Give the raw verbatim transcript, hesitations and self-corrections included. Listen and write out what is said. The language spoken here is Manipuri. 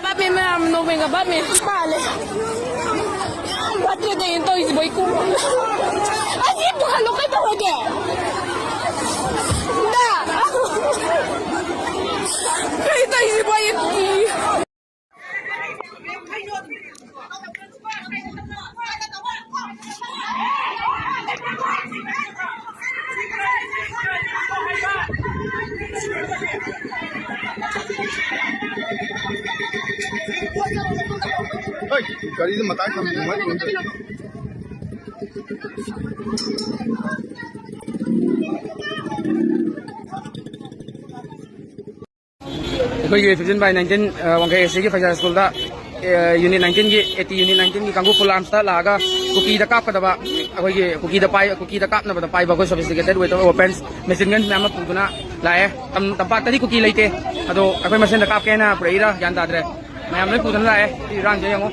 ꯕꯥꯞꯃꯦ ꯃꯌꯥꯝ, ꯅꯣꯔꯃꯦꯜꯒ ꯕꯥꯞꯃꯦ ꯃꯥꯜꯂꯦ꯫ ꯌꯥꯝ ꯐꯠꯇ꯭ꯔꯦ ꯀꯩꯅꯣ ꯇꯧꯔꯤꯁꯤꯕꯣ? ꯑꯩ ꯀꯣꯛ ꯑꯁꯤ ꯄꯨꯈꯠꯂꯣ, ꯀꯩꯗꯧꯔꯒꯦ? ꯗꯥ! ꯀꯩ ꯇꯧꯔꯤꯁꯤꯕꯣ? ꯑꯩ ꯍꯣꯏ, ꯒꯥꯔꯤꯗꯨ ꯃꯇꯥꯏ ꯊꯝꯃꯝꯃꯣ꯫ ꯑꯩꯈꯣꯏꯒꯤ fifteen by nineteen, ꯑ, ꯋꯥꯡꯈꯩ ꯑꯦꯁ ꯁꯤꯒꯤ ꯐꯩꯖꯥ ꯁ꯭ꯀꯨꯜꯗ, ꯑ, ꯌꯨꯅꯤꯠ nineteen ꯒꯤ, AT ꯌꯨꯅꯤꯠ nineteen ꯒꯤ ꯀꯥꯡꯕꯨ ꯐꯨꯜ ꯑꯥꯔꯝꯁꯇ ꯂꯥꯛꯑꯒ ꯀꯨꯀꯤꯗ ꯀꯥꯞꯀꯗꯕ, ꯑꯩꯈꯣꯏꯒꯤ ꯀꯨꯀꯤꯗ ꯄꯥꯏ-, ꯀꯨꯀꯤꯗ ꯀꯥꯞꯅꯕꯗ ꯄꯥꯏꯕ ꯑꯩꯈꯣꯏ sophisticated weapon, machine gun ꯃꯌꯥꯝ ꯑꯃ ꯄꯨꯗꯨꯅ ꯂꯥꯛꯑꯦ꯫ ꯇꯝ-, ꯇꯝꯄꯥꯛꯇꯗꯤ ꯀꯨꯀꯤ ꯂꯩꯇꯦ, ꯑꯗꯣ ꯑꯩꯈꯣꯏ ꯃꯁꯦꯟꯗ ꯀꯥꯞꯀꯦꯅ ꯄꯨꯔꯛꯏꯔꯥ ꯒ꯭ꯌꯥꯟ ꯇꯥꯗ꯭ꯔꯦ꯫ ꯃꯌꯥꯝ ꯂꯣꯏ ꯄꯨꯗꯅ ꯂꯥꯛꯑꯦ꯫ ꯁꯤ ꯏꯔꯥꯡꯁꯦ ꯌꯦꯡꯉꯣ꯫